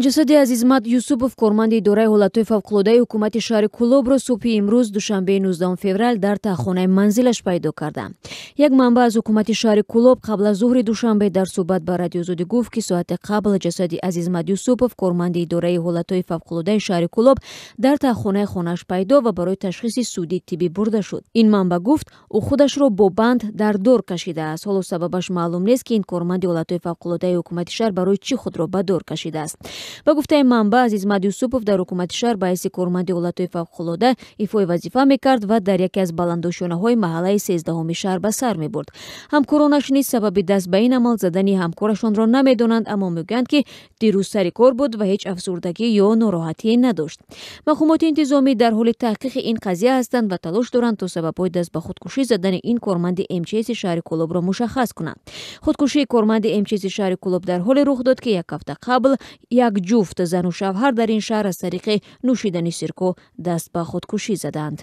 Ҷасади Азизмат Юсупов, корманди идораи ҳолатҳои фавқулодаи ҳукумати шаҳри Кӯлобро субҳи имрӯз, душанбеи 19 феврал, дар таҳхонаи манзилаш пайдо карданд. Як манбаъ аз ҳукумати шаҳри Кӯлоб қабл аз зуҳри душанбе дар суҳбат ба Радиои Озодӣ гуфт, ки соате қабл ҷасади Азизмат Юсупов, корманди идораи ҳолатҳои фавқулодаи шаҳри Кӯлоб, дар таҳхонаи хонааш пайдо ва барои ташхиси судии тиббӣ бурда шуд. Ин манбаъ гуфт, ӯ худашро бо банд дар дор кашидааст. Ҳоло сабабаш маълум нест, ки ин корманди ҳолатҳои фавқулодаи ҳукумати шаҳр барои чӣ худро ба дор кашидааст. Ба гуфтаи манбаъ, Азизмат Юсупов дар ҳукумати шаҳр ба ҳайси корманди ҳолатҳои фавқулода ифои вазифа мекард ва дар яке аз баландошёнаҳои маҳаллаи 13-уми шаҳр ба сар мебурд. Ҳамкоронаш низ сабаби даст ба ин амал задани ҳамкорашонро намедонанд, аммо мегӯянд, ки дирӯз сари кор буд ва ҳеҷ афсурдагӣ ё нороҳатие надошт. Мақомоти интизомӣ дар ҳоли таҳқиқи ин қазия ҳастанд ва талош доранд, то сабабҳои даст ба худкушӣ задани ин корманди МЧСи шаҳри Кӯлобро мушаххас кунанд. Худкушии корманди МЧСи шаҳри Кӯлоб дар ҳоле рух дод, ки як ҳафта қабл як ҷуфт зану шавҳар дар ин шаҳр аз тариқи нӯшидани сирко даст ба худкушӣ заданд.